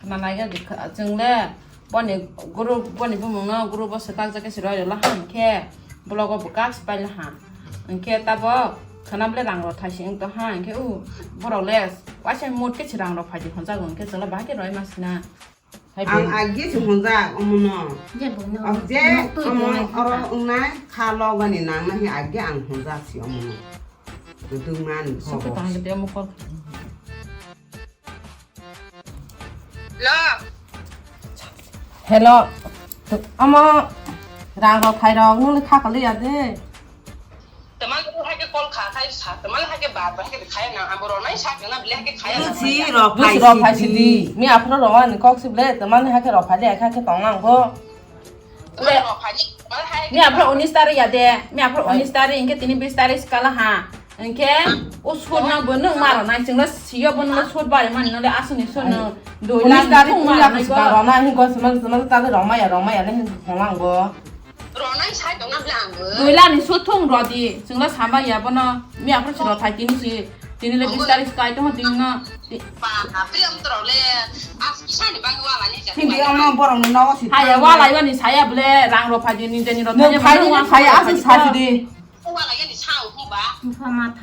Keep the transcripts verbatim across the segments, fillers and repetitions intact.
Khna naiga di kha, chwng le boni group, boni bumung no group o swkak jak khe se roi rwla ha, hwnkhe blogo bo kak se paila ha. Hwnkhe tabok khna bwle rang rok thaisi wng tong ha, hwnkhe u borok le waisa mut khe se rang rok phai di hwnjago, hwnkhe chwng le bahai khe roi ma sina. Hai Ang bo- agi se hwnjak omono. Je bono. Ang je Nok twi omo tongnai oro kha. Wngnai kha logani nang nai agi ang hwnjak se omono. Duduk mani Sokhe phobo. Tong gede omo kol. Hello. Hello. Omo rang rok phai rok nung le kha kali ya de. Teman lu hai ke call kha khai sa, teman hai ke bar bar hai ke khai na, abo ro nai sa ke na bile hai ke khai na. Busi rok Busi phai rok phai sidi. Sidi. Mi aphro rok ani kok si ble, teman hai ke rok phai le, hai ke tong nang bo. Teman rok phai di, teman hai ke Mi aphro unis tarik ya de, mi aphro Hai. Unis tarik, hingke tini bis tarik sekala ha. Hingke, o sud nang bo nung maro nai, chwng le siyo bo nung le sud bari mani, nung le asuni sud nung. Doi Unis lang tarik thung uni maro aphro nai si bo. Ka rok nai, hingke seman, seman tarik rok maya, rok maya le hing thong nang bo. Ronai sai tongna bla ang bo. Doila ni suthung rodi, chwngno sama ya bono, mi aphro si rothai tini si, tini le bis tarik kai tong tini no. Pa, pri am tro le, as kisa ni bang wala ni ja. Hindi ama borok ni nogo si. Haya wala yo ni saya bole, rang ro phai ni jeni ro. Nung phai ni phai as sa si di. Wala yo ni sa u ba.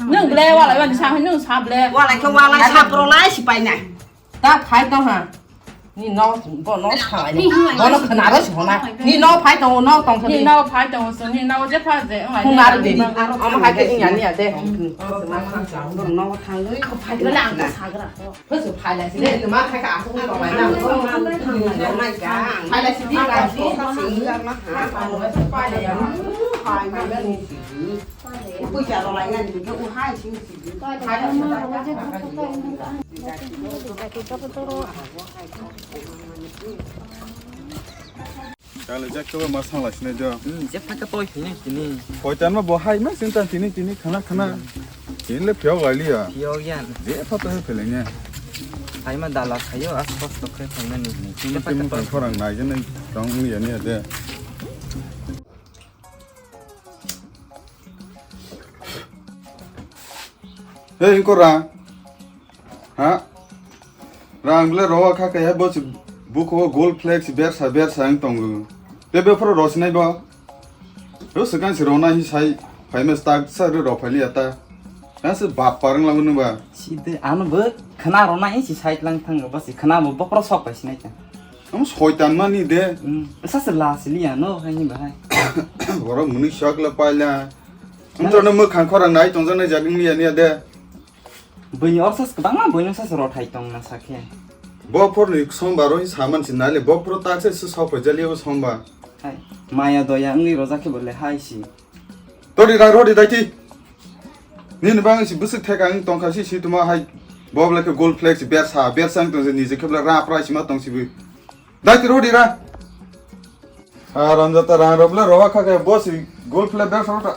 Nung bole wala yo ni sa, nung sa bole. Wala ke wala sa pro lai si pai nai. Ta phai tong ha. Ni no, bo no thang ni. Bo no khna ro si hona. Ni no phai tong, no tong Ni thani. No phai tong so, ni no je pha je, ngai. Hung ar de. Ama hai ke nya ni ade. No thang ni. Ko phai de lang ko sagra ko. Phu su phai la si de, ma khai ka asu ko lai na. Phai la si di ka si. Phai ma ni si. U pui cha ro lai na ni ke u hai si si. Kale jak to ma sang lai sinai jo. Hmm, je phaka toi sini sini. Koi tan ma bo hai ma sin tan tini tini khana khana. Tin le phiyok lai liya. Phiyok yan. Je pha to he phele ne. Hai ma dala khayo as kos to khe phai mani. Tini tini khorang nai je nai tong ya ni de. Hey, ingko rang. Ha? Rang bile rowa kha kaya bo si buko gold flex bersa bersa ang tongo. Te be pro rosinai bo. Ro sekan si rona hi sai. Phai mes tak sa ro ro phai liya ta. Kan se bap parang lang nu ba. Si de ano bo khana rona hi si sai lang thang ba si khana bo bokro sok pai sinai ta. Ang soitan mani de. Hmm, sa se la sili ya no hai ni bahai. Borok muni sak la paila. Ang to no mwkhang khorang nai tong jani jani ya ni de. Bini orsa se bangma bini sa se rothai tong na sakhe. Bo por ni sombar oi saman si nai le bo pro tak se su sok pai jali o sombar. Hai. Maya doya ngwi roja khe bole hai si. Rodi rang rodi daiti. Nini bang si bwswk thek ang tongkha si si tuma hai. Bo bwlai khe gold flex bersa bersa ang tongse niji khe bwlai ra prai sima tong sibi. Daiti rodi ra. Aram jata rang rok bwlai rowa kha khe bo si gold flex bersa rota.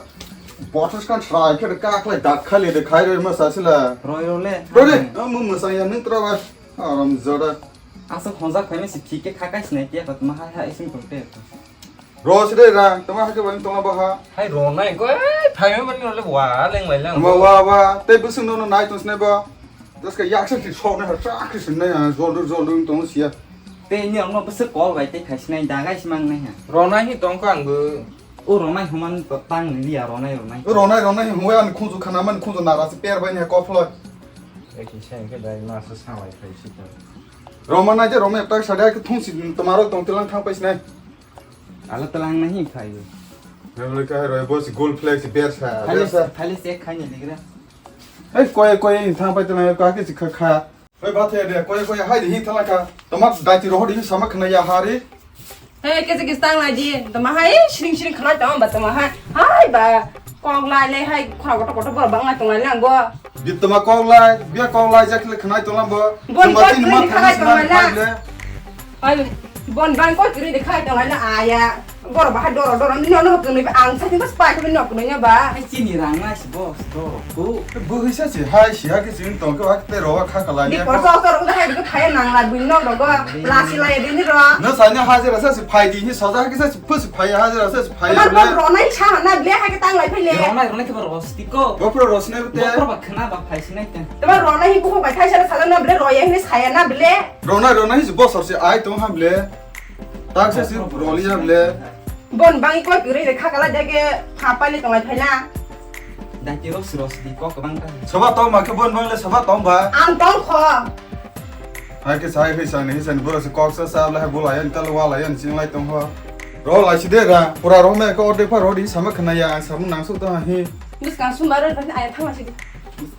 Botus kan srai khe ka khlai dak khali de khai roi ma sa sila. Roi role. Rodi. Mo mo sa ya nung tra ba. Aram jata. Aswk honjak phaima si thik khe kha kai sinai tiya kha tuma hai hai isim tong te. Ro sire ra, tama hake bani toma baha. Hai ro nai ko, eh, phaima bani nole wa leng lai lang. Tama wa wa, tei bwswk no no nai tong sinai ba. Daska yaksa si sok nai ha, chak si nai ha, jol jol tong siya. Tei ni ang no bwswk kol bai tei khai sinai, dagai si mang nai ha. Ro nai hi tong ko ang bo. O ro nai human to tang ni liya ro nai ro nai. Ro nai ro nai hwya ani khunju khana man khunju nara si per bai ni ha kofloi. Eki sai ke dai ma sa sa lai khai si ta. Ro ma nai je ro ma tak sa dai ke thung si toma ro tong tilang thang pai sinai. Ala talang nahi khai. Memle ka roi bo si gold flex bersa, bersa. Thalis ek khai ni digra. Ei koi koi thang pai tana ka ke si kha kha. Oi ba the de koi koi hai de hi thala ka. Tama dai ti ro ho de sama khna ya hari. Hey, kese kese tang lai di. Tama hai sring sring khna tama ba tama hai. Hai ba. Kok lai le hai khura kotor kotor bor bang lai tong lai lang bo. Bi tama kok lai, bi kok lai jak le khna tong lang bo. Bon Tama bor tin ma ni khna khna tong lai lang. Ai, bon bang ko kiri de khai tong la aya. Borok bahai doro doro, nini ono kwnwi ba ang sakni bas pai khe nini kwnwi ba. Hai chini rang nai si boss, doro ko. Bwrwi sa si hai si ha khe chini tong khe ba tei rowa kha kala Di ya. Porsa otor wngkha hai bwkha thaya nang la bini nok rogo. Lasi lai bini ro. No sani hajira sa si phai di hi soja ha khe sa si phu si phai hajira sa si phai. Tamar bole. Bok ronai sa na ble ha khe tang lai phai le. Ronai ronai khe ba ros di ko. Bok pro ros nai te. Bok pro ba khna ba phai si nai te. Tamar ronai hi bukhuk bai thai sa sa na ble roya hi saya na ble. Ronai ronai hi boss si ai tong ha ble. Tak sa si roli ya ble. Bon bang ikoi kwrwi de khakala de ke pha paili tonglai phaina. Daki ros ros di kok bang ta. Soba tong ma khe bon bang le soba tong ba. Ang tong kho. Hai khe sai khe sang ni sang ni borok se kok sa sa le hai bo lai an tal wa lai an sing lai tong ho. Ro lai si de ra pura ro me ko de pha ro di sama khna ya ang samung nang su ta hi. Bwskang sumbar ro ai thang si di.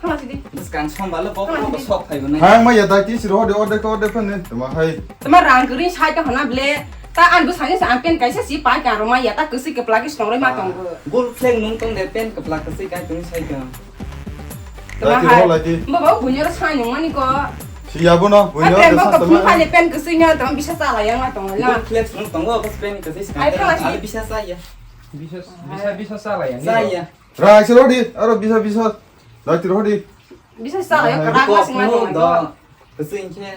Thang si di. Bwskang sumbar le bok bok sok phai bo nai. Hang ma ya daki si ro de orde ko de pha ne. Tama hai. Tama rang kwrwi sai ta hona ble. Ta ang bwsani sa ang pen kaisa si pai ka roma ya ta kwswi kwplak is tongroi ma tongo. Gol fleng nung tong de pen kwplak kwswi kai tong sai ka. Tama hai. Bo bo bunyo ro sai nung mani ko. Si ya bo no bunyo. Pen bo ko phung phai le pen kwswi no tong bisa sa la yang ma tongo la. Gol fleng nung tongo bas pen kwswi sa. Ai thanglai si. Bisa sa ya. Bisa bisa bisa sa la yang. Sa ya. Rai se rodi aro bisa bisa. Rai ti rodi. Bisa sa ya kwrak ma sing ma tongo. Kwswi khe.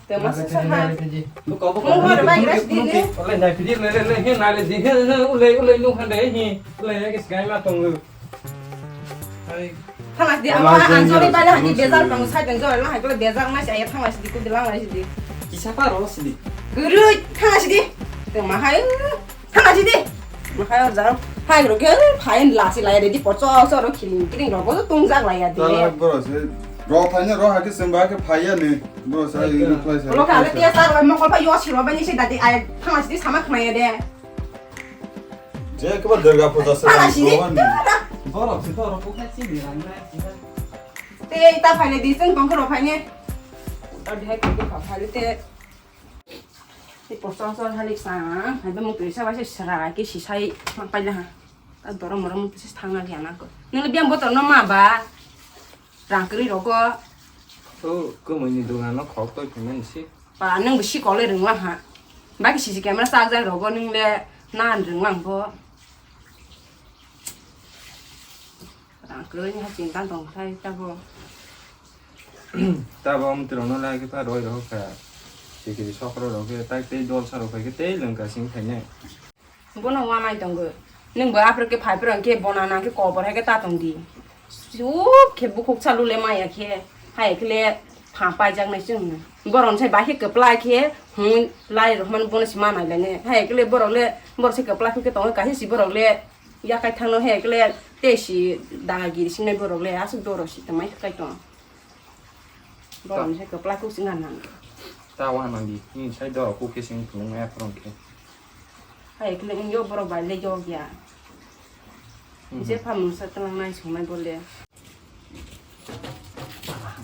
Tengma suksa hai. Buko buko. Mung hor bai gas di ni. Ole nai pidi le le le hi nai le di hi hi ule ule nu khan de hi ule ya kis gai ma tong lu. Hai. Thamas di ama an jori bai la di bezar tong sai tong jori la hai ko bezar ma sai thamas di ku di lang lai di. Kisa pa ro si di. Guru thamas di. Tengma hai. Thang asi di. Makhai or jaro. Hai ro ke phain lasi lai ready por chok chok ro khiling kiring ro bo tung jak lai ya de. Tala boro se. Ro thanya ro hake seng ba ke phaya ni. Boro sa iri phai sa. Lo ka le tia sar bai mokol pa yo si ro bai ni se dati ai thang asi di sama khna ya de. Je ke ba Durga puja se. Thang asi di. Boro se to ro ko ka chi ni rang na. Te ta phai le di seng tong ko ro phai ne. Ta de ko ka phai le te. Tei pochor chor halik sa, hai bo mung twi sa bai se sra ki si sai ma paila ha. Ta dorong morong mung twi se thang na liya na ko. Nung le biyang botol no ma ba. Rang kwrwi rogo. O, kwmwi ni dogan no khok toi phai mani si. Pa, nung bo si kole rwng lang ha. Ba ki C C camera chak jak rogo nung le na rwng lang bo. Rang kwrwi ni ha chinta tong thai ta bo. Ta bo amtwi rok no lai khe ta roi rok kha. Tikiri sokro rok khe tai tei dol sa rok khe tei lwng ka sing khainai. Bono wanai tongo. Nung bo aphuru khe phai phuru khe bona nang khe kobor hai khe ta tong di. Chup khe bukhuk salu le maya khe. Hai khe le pha paijak nai chwng. Boron sai bai khe kwplai khe hwn lai rok man bono se manai lai ne. Hai khe le borok le borok se kwplai khe tongo kaisa si borok le. Yakai thangno he ekle tei si dagir sinai borok le aswk doro si tongmai khe kaitor. Borok ni se kwplai kuk sing nang. Ta wa nang di, ni sai doro kuk khe sing phunuk ya phorong khe. Hai ekle wng yo borok bai le yok ya. Mhm. Je pha mungsa twlang nai sung nai bo le.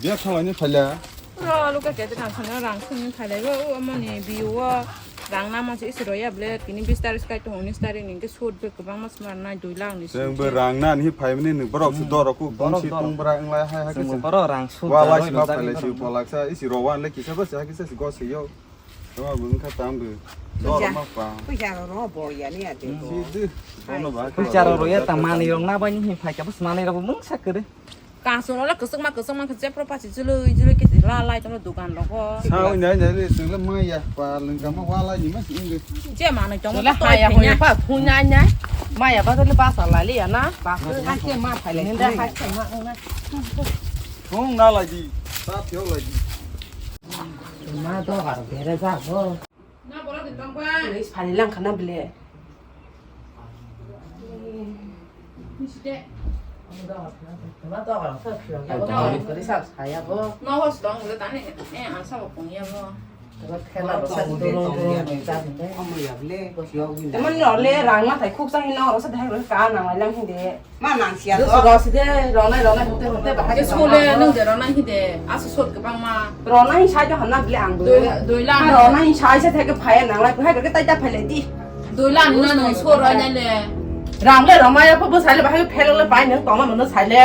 Biya khalai ni phaila. Ro luka kete tang sana rang sung ni phailai bo o amoni biyo o rang na ma se isi roya ble tini bis tarik skai to unis tarik ni ke sud be kwbang mas mar nai dui lakh ni. Jeng be rang na ni phai mani ni borok su dorok ku bong si tong bra wng lai hai hai. Jeng ke bo borok rang sud wa lai si ma phailai si polak sa isi ro wan le kisa ba sa kisa si go si yo. Tama bwkha tang bw. Puja. Dor ma pa. Puja ro ro bo ya ni ade. Si dw. Bono ba. Puja ro ro ya ta manwi rok na bai ni hin phai ka bus manwi rok bo mungsa kwrwi. Kansong rok le kwchwkma kwchwkma khe jepro pachi jwlwi jwlwi khe la lai tonglo dukan rogo. Sa oi nai nai le chwng le ma ya pa lwng kama wa lai ni ma si wng. Je manwi tonglo le ha ya ho ya pa phu nai nai. Ma ya ba le ba sa lai le ya na. Ba ha ke ma phai le. Nda ha ke ma wng na. Thung na lai di. Sa phio lai di. Ma dogar bere jago. Police phali langkha na bile. Police ang saya bo. Temen no le rang ma thai khuk sang no sa dai ka nang lai lang hinde. Ma nang sia to. Ro si de, ro nai, ro nai, hote, hote, bahai. Ke sole nung de ro nai hide, asu sot kwbang ma. Ro nai sai to hanna bile ang. Doi, doi la. Ro nai sai se theke phaya nang lai, phai ke tai ta phai le di. Doi la ni na nung so ro nai le. Rang le ro ma ya pho bo sai le bahai phel le pai nung tong ma nung sai le.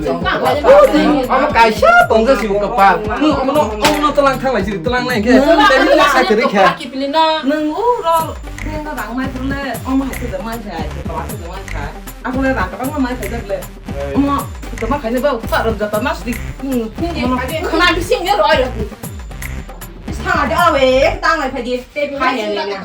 Omo kaisa tongja si buka pa. Omo no, omo no tlang thang lai si tlang nai khe. Tei ni sa kiri khe. Nung u ro tenga bang mai purle omo hai se mai hai se pa se mai hai. Aku le rang ka bang mai hai le. Omo to ma khai ne ba pa ro jata mas di. Khana bising ne roi ro. Sa de awe tang lai phai di. Te phai ne na.